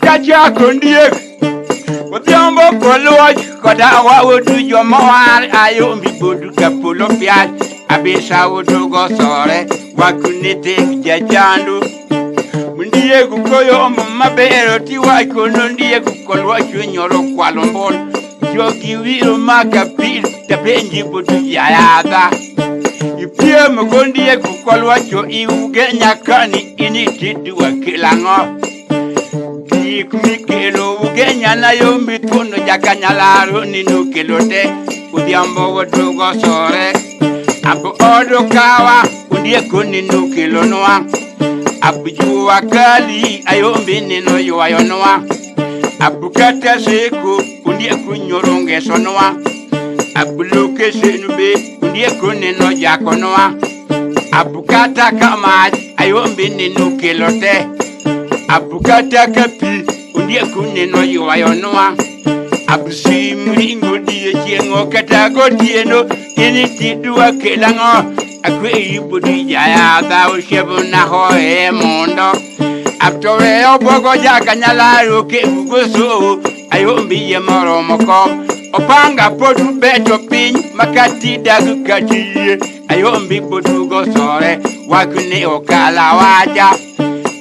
Kachako ndiek Odhiambo koluoch koda wawodu jomowar ayombi bodu kapolo piach abisa udugo sore wakunete jachandu Ndiegu koyombo mabero tiwakono ndiegu koluoch nyoro kwalo mbol jogi wiro makapil tapenji bodu yayadha Ipiem gondiegu koluocho iuge nyakani initidwa kilang'o Gik mikelo ugenya na yo mithuono jakanyalaro ni nokelo te odhiambo waduogo sore ab odo kawa ondieko ni nokelonwa ab jua kali ayombe ni noywayonwa ab kata seko ondieko nyoro ngesonwa ab lokesen be ondieko ni nojakonwa ab kata kamach ayombe ni nokelo te abukata kapi ondieko neno ywayonwa abusim ringo odiechieng' kata gotieno initidwa kelang'o akweyi budi jayadha osiepna hoye mondo abtowe obwogo jakanyalaro keugoso ayombi yie moromo kom opanga pod ubeto piny makati dag katiyie ayombi bodugo sore wakni okala wacha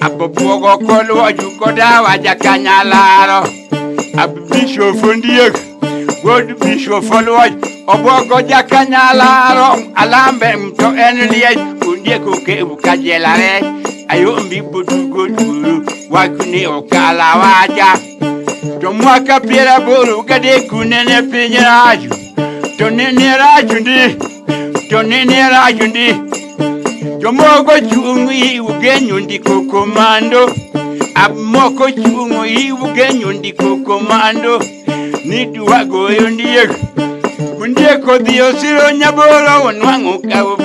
Abobwogo koluoju kodawa jakanyalaro Ab bishop ondiek wuod bishop oluoch obwogo jakanyalaro alambe to en liech ondiek okewu kajela rech ayombi bodugo duru wakni okala wacha to mwaka piero aboro gadek nene piny rach to nene rach ndi to nene rach ndi Jomoko chung' iugenyo ndiko komando Moko chung' iugenyo ndiko komando Nidwa goyo ndiek Ondiek odhi osiro nyaboro onwang'o kawo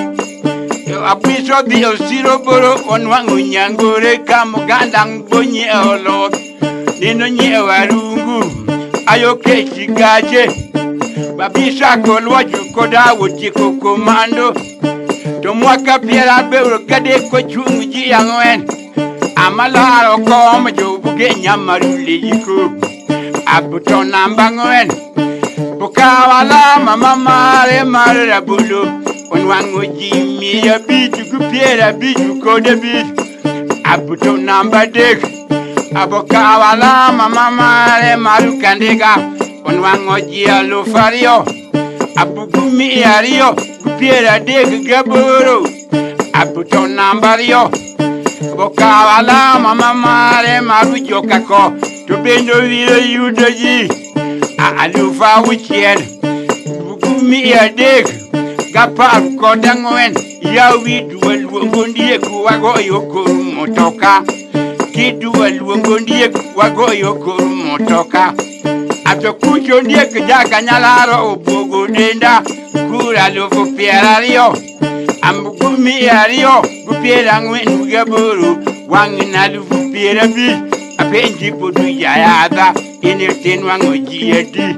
Apiso odhi osiro boro onwang'o nyangore kamoganda bonyiewo loth Neno nyiewo arungu ayo kechi gache Babisa kolwocho koda otieko komando To mwaka piero aboro gadek ochung' ji ang'wen Amalaro kom jobugenya marule yiko Abuto namba ang'wen Bukawo alama mamare mar rabolo Onwang'o ji 500 gi 50 kod abich Abuto namba adek Abokawo alama mamare mar Kandiga Onwang'o ji 2000 Abugu 238 Abuto namba ariyo Bokawo alama mamare mar Jokako To bende obiro yudo ji 6000 Bugu 314 Yawi dwa luongo ondiek wagoyo kor mutoka Kidwa luongo ondiek wagoyo kor mutoka Ato kucho ondiek jakanyalaro obwogo denda kura 20,000 Ambugu 248 wang'na 50,000 Apenji bodu jayadha initinwang'o ji adi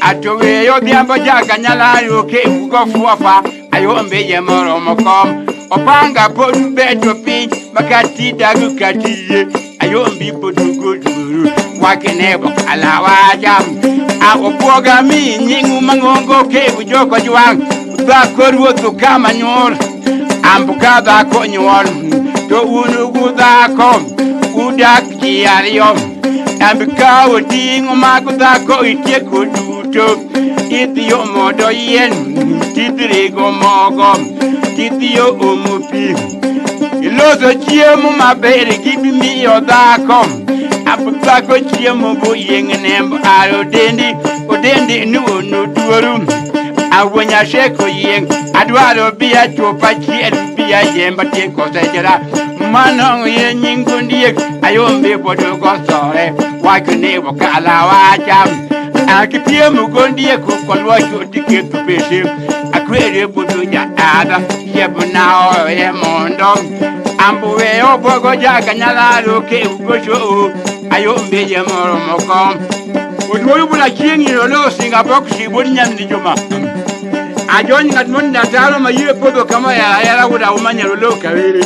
Ato weyo odhiambo jakanyalaro keugo fuofa ayombe yie moromo kom Opanga pod beto piny makati dagu katiyie ayombi bodugo duru wakine bokala wacha A obwoga mi nying'u mang'ongo kebu joko jwang' dhako ruoth kama nyuol ambuka dhako nyuol to un ugu dhako udak ji ariyo Ambikawo ting'o mag dhako itieko duto idhiyo modo yien tidhirego mogo tidhiyo omo pi Iloso chiemo maber gibimiyo dhako dhako chiemo boyieng' nembo ar odendi odendi nuono duoru Awuo nyaseko yieng' adwaro bia chupa achiel bia yemba tieko sechera Mano ye nying ondiek ayombe bodugo sore wakni bokala wacha Akipiemo gondiek koluocho tiketho pese akwere bodu jaada siebna oye mondo Ambuwe obwogo jakanyalaro keugocho ayombe ye moromo kom Oduoyo bula chieng' iro lo singa boksi wuod nyamni juma Ajony ng'at mondo ataro ma yie podho kama ya yara wuod auma nyalo lo kawere.